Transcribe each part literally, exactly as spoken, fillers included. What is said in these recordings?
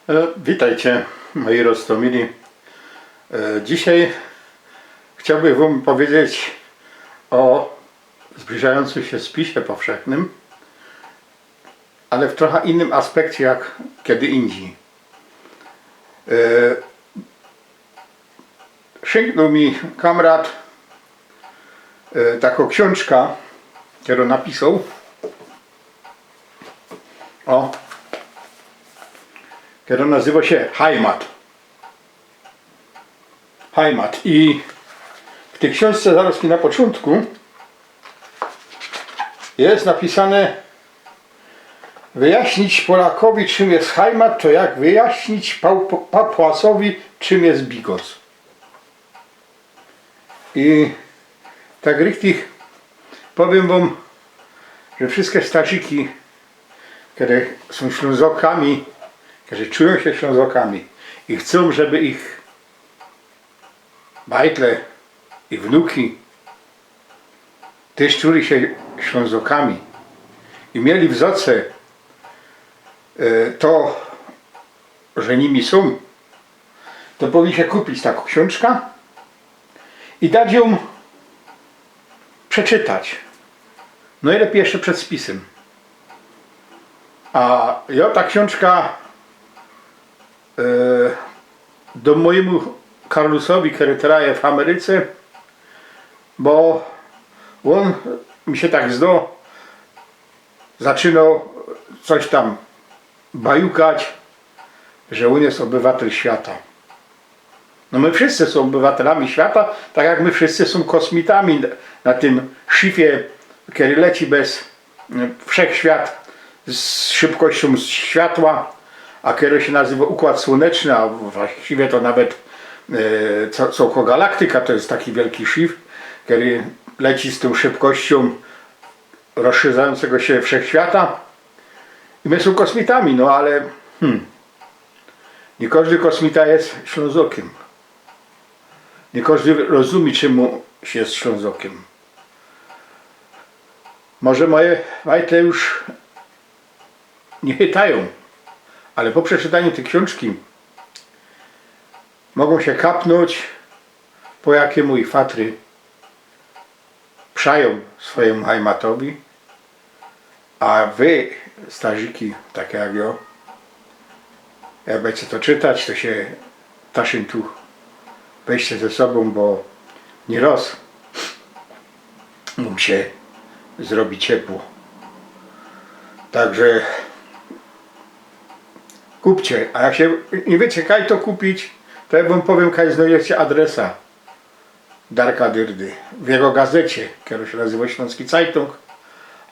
E, Witajcie, moi roztomili. E, Dzisiej chciołbych wōm pedzieć ô zbliżajōncym sie spisie powszechnym, ale w trocha inym aspekcie jak kedy indzij. E, Szynknōł mi kamrat e, takõ ksiōnżkã, kerõ napisoł. Ô, kerõ nazywoł sie Heimat. Heimat. I w tyj ksiōnżce zarŏz na poczōntku je napisane: „Wyjaśnić Polakowi, czym jest Heimat, to jak wyjaśnić Pałp- Papłasowi, czym jest bigos”. I tak richtig powiym wōm, że wszyjske starzyki, kere sōm Ślōnzokami, kere czujōm sie Ślōnzokami i chcōm, żeby ich bajtle i wnuki tyż czuli sie Ślōnzokami i mieli w zoce e, to, że nimi sōm, to powinni sie kupić takõ ksiōnżkã i dać jōm przeczytać. Nojlepij jeszcze przed spisym. A jŏ ta ksiōnżka e, do mojymu Karlusowi, kery terŏz je w Ameryce, bo ôn mi sie tak zdo, zaczynŏ coś tam bajukać, że ôn je ôbywatel świata. No my wszyjscy sōm ôbywatelami świata, tak jak my wszyjscy sōm kosmitami na tym szifie, kery leci bez e, wszechświat z szybkościōm światła, a kery sie nazywoł Układ Słōneczny, a właściwie to nawet e, co- cołkõ galaktyka to je taki wielki szif, kery leci z tōm szybkościōm rozszerzajōncego sie wszechświata. I my sōm kosmitami, no ale hmm, niy kożdy kosmita je Ślōnzokym. Niy kożdy rozumie, czym sie je Ślōnzokym. Może moje bajtle już niy chytajōm, ale po przeczytaniu tyj ksiōnżki mogōm sie kapnōńć, po jakymu ich fatry przajōm swojymu Heimatowi, a wy, starzyki, take jak jŏ, jak bydziecie to czytać, to sie taszyntuch weźcie ze sobōm, bo niyroz mōm sie zrobi ciepło. Także kupcie, a jak sie niy wiycie, kaj to kupić, to jŏ wōm powiym, kaj znojdziecie adresa Darka Dyrdy w jego gazecie, kerŏ sie nazywoł Ślōnski Cajtōng,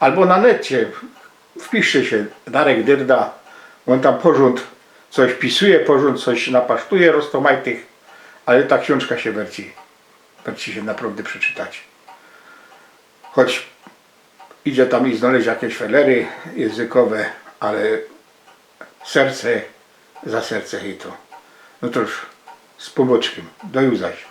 abo na necie. Wpiszcie sie Darek Dyrda, ôn tam porzōnd coś pisuje, porzōnd coś napasztuje roztōmajtych, ale ta ksiōnżka sie werci, werci sie naprŏwdã przeczytać. Choć idzie tam i znojdziecie jakeś felery jynzykowe, ale serce za serce chyto. No to już z Pōnbōczkiym. Do juzaś.